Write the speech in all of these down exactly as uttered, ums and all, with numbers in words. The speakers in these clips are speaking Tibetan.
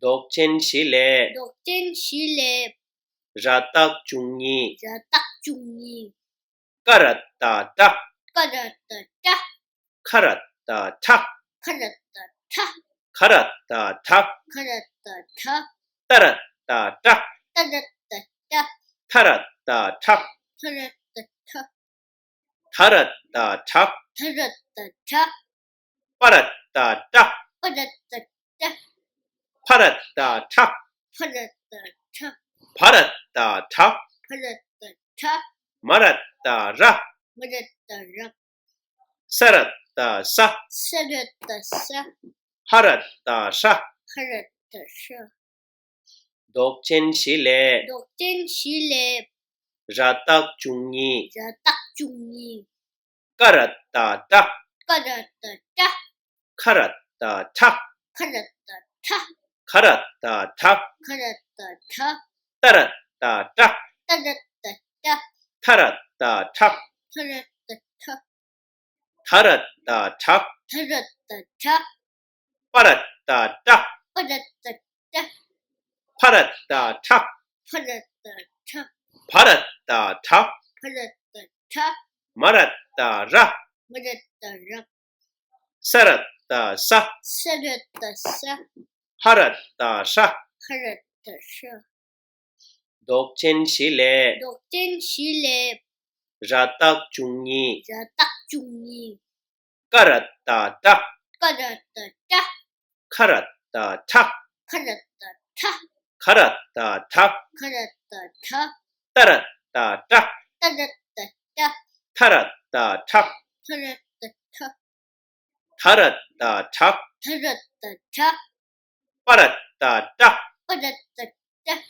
འདོགས་ཅན་བཞི་ལས། འདོགས་ཅན་བཞི་ལས། ར་བཏགས་བཅུ་གཉིས། ར་བཏགས་བཅུ་གཉིས། ཀ་ར་བཏགས་ཀྲ། ཀ་ར་བཏགས་ཀྲ། ཁ་ར་བཏགས་ཁྲ། ཁ་ར་བཏགས་ཁྲ། ག་ར་བཏགས་གྲ། ག་ར་བཏགས་གྲ། ཏ་ར་བཏགས་ཏྲ། ཏ་ར་བཏགས་ཏྲ། ཐ་ར་བཏགས་ཐྲ། ཐ་ར་བཏགས་ཐྲ། ད་ར་བཏགས་དྲ། ད་ར་བཏགས་དྲ། པ་ར་བཏགས་པྲ། པ་ར་བཏགས་པྲ། ཕ་ར་བཏགས་ཕྲ། ཕ་ར་བཏགས་ཕྲ། བ་ར་བཏགས་བྲ། བ་ར་བཏགས་བྲ། མ་ར་བཏགས་མར། མ་ར་བཏགས་མར། ས་ར་བཏགས་སྲ། ས་ར་བཏགས་སྲ། ཧ་ར་བཏགས་ཧྲ། ཧ་ར་བཏགས་ཧྲ། འདོགས་ཅན་བཞི་ལས། འདོགས་ཅན་བཞི་ལས། ར་བཏགས་བཅུ་གཉིས། ར་བཏགས་བཅུ་གཉིས། ཀ་ར་བཏགས་ཀྲ། ཀ་ར་བཏགས་ཀྲ། ཁ་ར་བཏགས་ཁྲ། ཁ་ར་བཏགས་ཁྲ། ག་ར་བཏགས་གྲ། ག་ར་བཏགས་གྲ། ཏ་ར་བཏགས་ཏྲ། ཏ་ར་བཏགས་ཏྲ། ཐ་ར་བཏགས་ཐྲ། ཐ་ར་བཏགས་ཐྲ། ད་ར་བཏགས་དྲ། ད་ར་བཏགས་དྲ། པ་ར་བཏགས་པྲ། པ་ར་བཏགས་པྲ། ཕ་ར་བཏགས་ཕྲ། ཕ་ར་བཏགས་ཕྲ། བ་ར་བཏགས་བྲ། བ་ར་བཏགས་བྲ། མ་ར་བཏགས་མར། མ་ར་བཏགས་མར། ས་ར་བཏགས་སྲ། ས་ར་བཏགས་སྲ། ཧ་ར་བཏགས་ཧྲ། ཧ་ར་བཏགས་ཧྲ། འདོགས་ཅན་བཞི་ལས། འདོགས་ཅན་བཞི་ལས། ར་བཏགས་བཅུ་གཉིས། ར་བཏགས་བཅུ་གཉིས། ཀ་ར་བཏགས་ཀྲ། ཀ་ར་བཏགས་ཀྲ། ཁ་ར་བཏགས་ཁྲ། ཁ་ར་བཏགས་ཁྲ། ག་ར་བཏགས་གྲ། ག་ར་བཏགས་གྲ། ཏ་ར་བཏགས་ཏྲ། ཏ་ར་བཏགས་ཏྲ། ཐ་ར་བཏགས་ཐྲ། ཐ་ར་བཏགས་ཐྲ། ད་ར་བཏགས་དྲ། ད་ར་བཏགས་དྲ། པ་ར་བཏགས་པྲ། པ་ར་བཏགས་པྲ།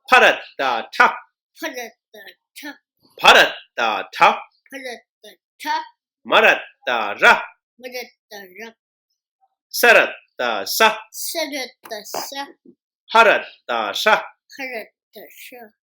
ཕ་ར་བཏགས་ཕྲ། ཕ་ར་བཏགས་ཕྲ། བ་ར་བཏགས་བྲ། བ་ར་བཏགས་བྲ། མ་ར་བཏགས་མར། མ་ར་བཏགས་མར། ས་ར་བཏགས་སྲ། ས་ར་བཏགས་སྲ། ཧ་ར་བཏགས་ཧྲ། ཧ་ར་བཏགས་ཧྲ།